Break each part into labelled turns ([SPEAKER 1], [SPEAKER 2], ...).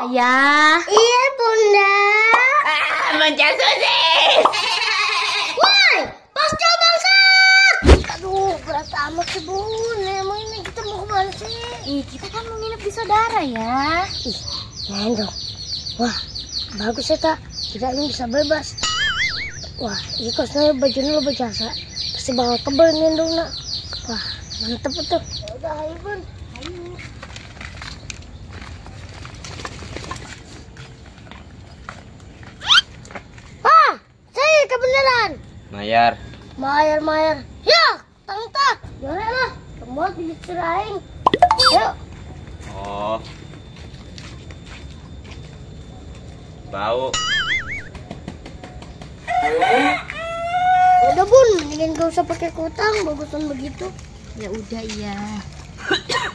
[SPEAKER 1] Ayah.
[SPEAKER 2] Iya, Bunda.
[SPEAKER 3] Ah, mencet sosis.
[SPEAKER 2] Woi, pasca bangsa. Aduh, berat amat sih, Bun. Emang ini kita mau kemana sih?
[SPEAKER 1] Ih, kita kan mau nginep di saudara ya.
[SPEAKER 2] Ih, nendong. Wah, bagus ya, Kak. Kita ini bisa bebas. Wah, ini kosnya bajunya lo berjasa. Pasti bakal kebel nendong, nak. Wah, mantep itu. Ya udah, ayo, Bun. Ayo. Wah, saya kebenaran.
[SPEAKER 4] Mayar.
[SPEAKER 2] Mayar, mayar. Ya, tangta. Jorek lah. Semua dicerain. Yuk.
[SPEAKER 4] Oh. Bau.
[SPEAKER 2] Udah, Bun, mendingan gak usah pakai kutang, bagusan begitu.
[SPEAKER 1] Ya udah, iya.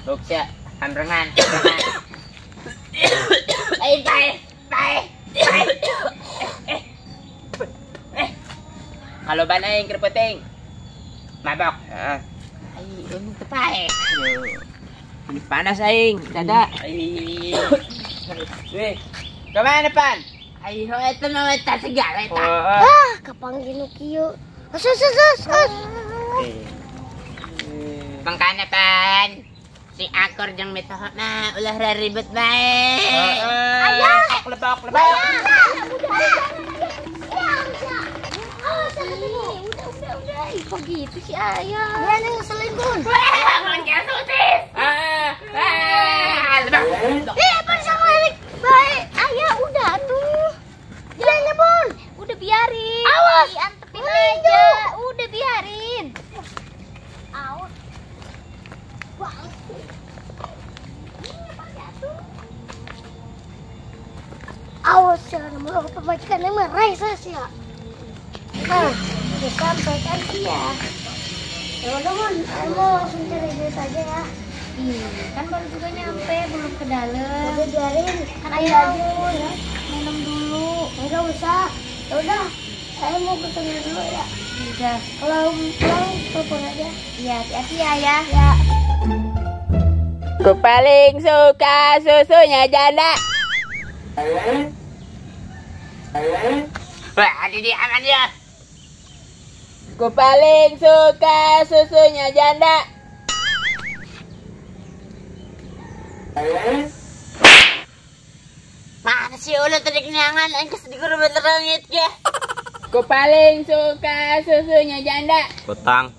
[SPEAKER 3] Buksa, hamrengan, hamrengan. Ayo, bae, bae, bae. Kalau bana yang kerpeting, mabok. Ay, ini tepai.
[SPEAKER 5] Ini panas aing, dada.
[SPEAKER 3] Ay.
[SPEAKER 5] Weh, kemana pan?
[SPEAKER 3] Ay, itu mau tak segala itu.
[SPEAKER 2] Ah, kapanggil kieu. As, as, as, as.
[SPEAKER 3] Mangkana pan. Si akor jeung mitohot mah ulah ribet bae.
[SPEAKER 5] Ayah, lebok, lebok.
[SPEAKER 1] Udah, ih, kok gitu sih ayah?
[SPEAKER 2] Dia yang ngeselin, Bun.
[SPEAKER 3] Mencet sosis. Lebok.
[SPEAKER 2] Eh, apa sama Erik? Baik.
[SPEAKER 1] Ayah, udah tuh.
[SPEAKER 2] Jangan, Bun.
[SPEAKER 1] Udah biarin.
[SPEAKER 2] Awas.
[SPEAKER 1] Diantepin aja. Udah biarin.
[SPEAKER 2] Awas. Wah. Awas ya, mau pemajikan yang meraih saya. Nah, udah sampai kan iya. Ya udah, Bun, saya mau langsung cari duit aja ya.
[SPEAKER 1] Iya, kan baru juga nyampe, belum ke dalam.
[SPEAKER 2] Udah biarin,
[SPEAKER 1] kan
[SPEAKER 2] ayah
[SPEAKER 1] ayo ya. Minum dulu.
[SPEAKER 2] Enggak usah. Ya udah, saya mau ke sana dulu ya.
[SPEAKER 1] Udah.
[SPEAKER 2] Kalau pulang telepon aja.
[SPEAKER 1] Iya, hati-hati ya, ya.
[SPEAKER 2] Ya.
[SPEAKER 5] Ku paling suka susunya janda.
[SPEAKER 3] Wah, jadi aman ya.
[SPEAKER 5] Ku paling suka susunya janda.
[SPEAKER 3] Mana sih ulah tadi kenangan, aing kesedikur bener langit ya.
[SPEAKER 5] Ku paling suka susunya janda.
[SPEAKER 4] Kutang.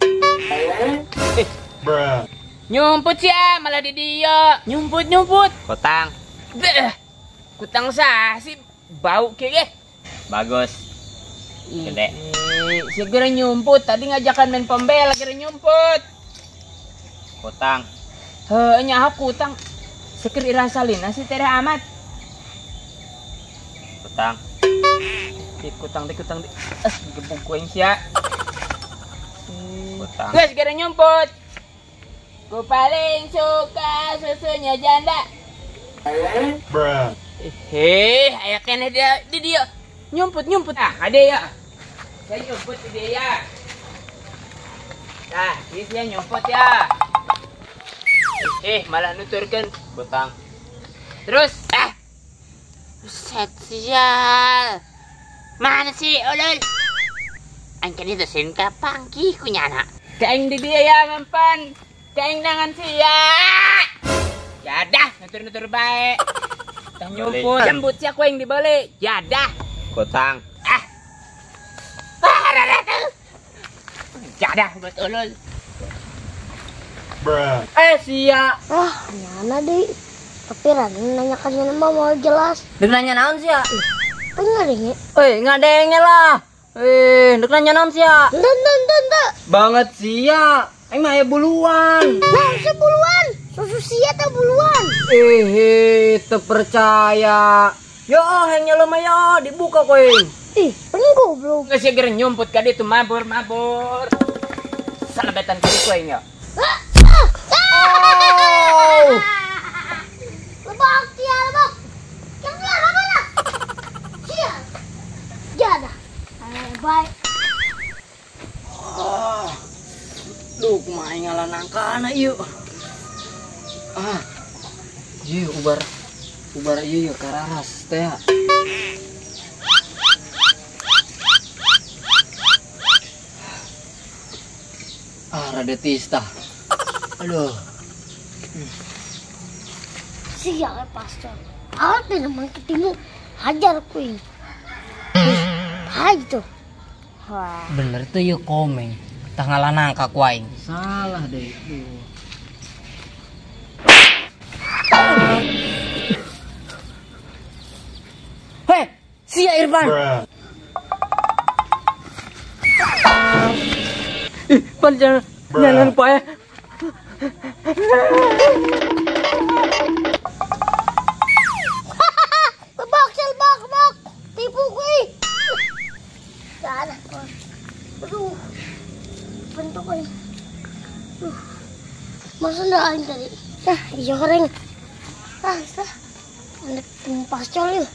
[SPEAKER 6] Bruh.
[SPEAKER 5] Nyumput sih ya, malah di dia. Nyumput, nyumput.
[SPEAKER 4] Kutang.
[SPEAKER 5] Beh. Kutang sah sih bau kayaknya.
[SPEAKER 4] Bagus. Gede.
[SPEAKER 5] Segera nyumput, tadi ngajakan main pembel akhirnya nyumput.
[SPEAKER 4] Kutang.
[SPEAKER 5] Heh, nyaho kutang. Seker irasalina sih tereh amat.
[SPEAKER 4] Kutang.
[SPEAKER 5] Di kutang, di kutang, di. Gebuk kuing sia.
[SPEAKER 4] Kutang.
[SPEAKER 5] Geus segera nyumput. Ku paling suka susunya janda.
[SPEAKER 6] Bruh.
[SPEAKER 5] Aya keneh dia di dia. Nyumput, nyumput. Ah, ade ya. Saya nyumput di dia ya. Nah, ini dia nyumput ya. Malah nuturkan
[SPEAKER 4] Kutang.
[SPEAKER 5] Terus,
[SPEAKER 3] Buset sial. Mana sih ulul? Aing kan itu sin kapangki kunyana.
[SPEAKER 5] Kaing di dia ya ngampan. Kaing nangan sia. Jadah, nutur-nutur baik. Tah nyumput, jembut sia ku aing dibeli. Jadah.
[SPEAKER 4] Kutang.
[SPEAKER 3] Ah. Jadah buat ulul.
[SPEAKER 6] Bruh.
[SPEAKER 5] Sia.
[SPEAKER 2] Wah, nyana deh. Tapi Raden nanyakannya nama mau jelas.
[SPEAKER 7] Dek nanya naon sia?
[SPEAKER 2] Pengadenge.
[SPEAKER 7] Ngadenge lah. Dek nanya naon sia?
[SPEAKER 2] Ente, ente, ente, ente.
[SPEAKER 7] Banget sia. Aing mah aya buluan.
[SPEAKER 2] Nah, sebuluan. Susu sia teh buluan.
[SPEAKER 7] Teu percaya. Yo, hang nyelem yo, dibuka koe.
[SPEAKER 2] Ih, pengen goblok.
[SPEAKER 5] Geus sia geura nyumput ka ditu mabur-mabur. Salebetan ka ditu aing yo.
[SPEAKER 7] Oh.
[SPEAKER 2] Lebok sia, lebok. Yang dia apa lah? Sia. Jadah. Bye.
[SPEAKER 7] Duh, kumaha ngalah nangkana ieu. Ah. Ieu ubar. Ubar ieu ya kararas teh. Ah, rada tista. Aduh.
[SPEAKER 2] Sial pastor. Alat naman ketemu hajar ku ini. Hai tuh.
[SPEAKER 1] Wah.
[SPEAKER 7] Bener tuh ya komeng. Tah ngalanang ka ku aing. Salah deh. Hei, sia Irfan. Ih, pan jangan jangan pae.
[SPEAKER 2] Bak, bak, bak. Tipu gue. Aduh. Bentuk ini. Aduh. Masa enggak aing tadi? Nah, iya goreng. Ah, sah. Anak pascol yuk.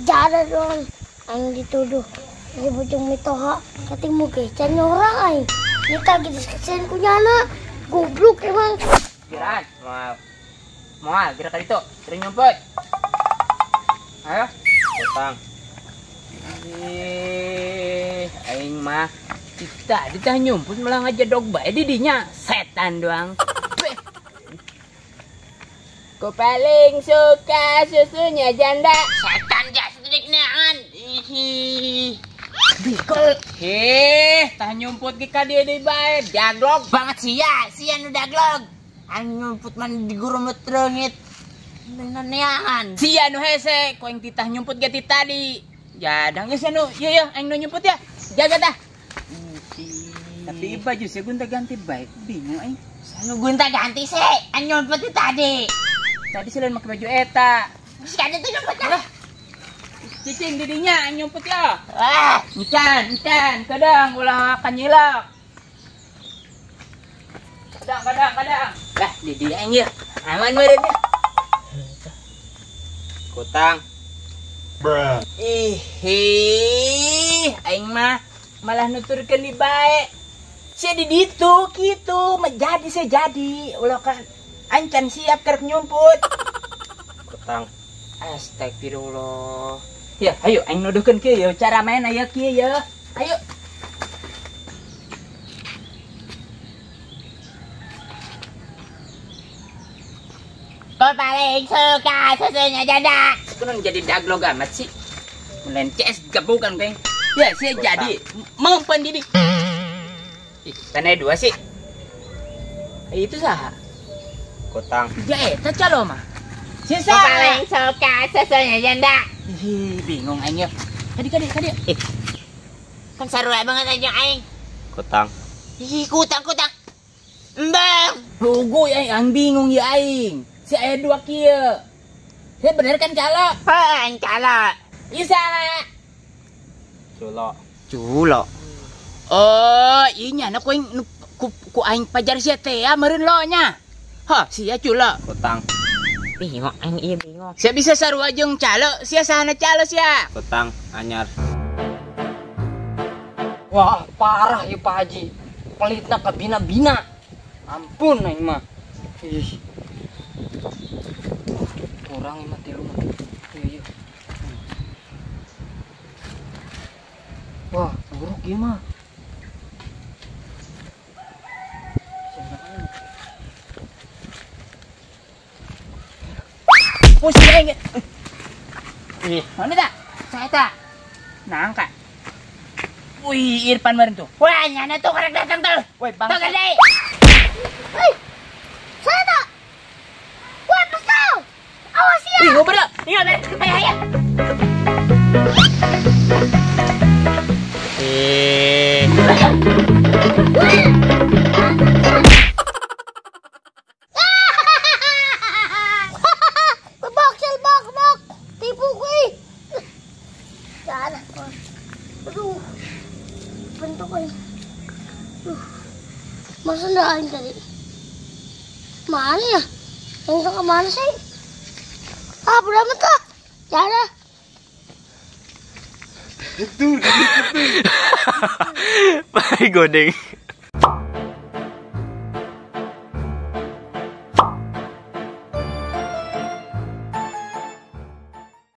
[SPEAKER 2] Jada dong. Aing dituduh. Ini bujung mitoha. Ketemu gecan orang aing. Ini kaget kesian kunyana. Goblok emang.
[SPEAKER 5] Giran, moal. Moal, gerak kali itu. Sering nyumput. Ayo,
[SPEAKER 4] utang.
[SPEAKER 5] Ih, aing mah kita ditah nyumput malah ngajadog bae di dinya. Setan doang. Ku paling suka susunya janda.
[SPEAKER 3] Setan jak sediknaan. Ih.
[SPEAKER 5] Bikol. Heh, tah nyumput ge ka dieu deui bae. Daglog
[SPEAKER 3] banget sia, sia nu daglog. Aing nyumput man di gurumut reungit. Neneangan.
[SPEAKER 5] Sia nu hese, ku aing titah nyumput ge ti tadi. Jadang geus nu, ieu ya aing nu nyumput ya. Jaga tah. Tapi baju sia gonta ganti bae, bingung aing.
[SPEAKER 3] Anu gonta ganti se, aing nyumput ti tadi.
[SPEAKER 5] Tadi selain make baju eta.
[SPEAKER 3] Geus kada tuh nyumput lah.
[SPEAKER 5] Cicing didinya aing nyumput ya.
[SPEAKER 3] Ah,
[SPEAKER 5] encan, encan, kadang ulah kanyilak. Kadang, kadang, kadang. Lah, di dia aing ya. Aman meureun ya.
[SPEAKER 4] Kutang.
[SPEAKER 6] Bruh.
[SPEAKER 5] Ih, aing mah malah nuturkeun di bae. Sia di ditu kitu, mah jadi sia jadi. Ulah ka ancan siap kerek nyumput.
[SPEAKER 4] Kutang.
[SPEAKER 5] Astagfirullah. Ya, ayo aing nuduhkeun kieu ya cara main aya kieu ya. Ayo.
[SPEAKER 3] Kau paling suka susunya janda.
[SPEAKER 5] Kunon jadi daglog amat sih. Melain CS gebukan peng. Ya, saya jadi mau pendidik. Ih, tanah dua sih. Itu saha?
[SPEAKER 4] Kutang.
[SPEAKER 5] Ya, eta calo mah. Sisa.
[SPEAKER 3] Kau paling suka susunya janda.
[SPEAKER 5] Ih, bingung aing ya. Kadi kadi kadi.
[SPEAKER 3] Eh. Kan sarua banget aja aing.
[SPEAKER 4] Kutang.
[SPEAKER 3] Ih, kutang kutang. Embang.
[SPEAKER 5] Lugu ya aing bingung ya aing. Si aya dua kieu. Saya bener kan calo?
[SPEAKER 3] Heuh, aing calo.
[SPEAKER 5] Isa.
[SPEAKER 4] Culo.
[SPEAKER 5] Culo. Oh, ieu nya ku aing ku aing pajar sia teh ya meureun lo nya. Hah, sia culo.
[SPEAKER 4] Kutang.
[SPEAKER 3] Bingung aing ieu bingung.
[SPEAKER 5] Sia bisa sarua jeung calo, sia sahana calo sia.
[SPEAKER 4] Kutang anyar.
[SPEAKER 7] Wah, parah ya Pak Haji. Pelitna ka bina-bina. Ampun aing mah. Ih. Kurang mah tilu mah. Iya, iya. Wah, buruk ieu mah.
[SPEAKER 5] Pusing aing. Ih, mana tak?
[SPEAKER 3] Saya tak.
[SPEAKER 5] Nangka. Wih, Irfan meureun tuh.
[SPEAKER 3] Wah, nyana tuh karek datang tuh.
[SPEAKER 5] Woi, bang.
[SPEAKER 3] Tuh gede.
[SPEAKER 2] Hei. Saya tak. Woi, pistol. Awas ya.
[SPEAKER 5] Ih, ngobrol. Ingat, ayo, ayo.
[SPEAKER 4] Eh.
[SPEAKER 2] Bak, bak, bak. Tipu gue. Aduh. Bentuk ini. Aduh. Masa enggak aing tadi? Mana ya? Yang ke mana sih? Ah, berapa tuh? Ya ada.
[SPEAKER 4] Itu, itu. Pai godeng.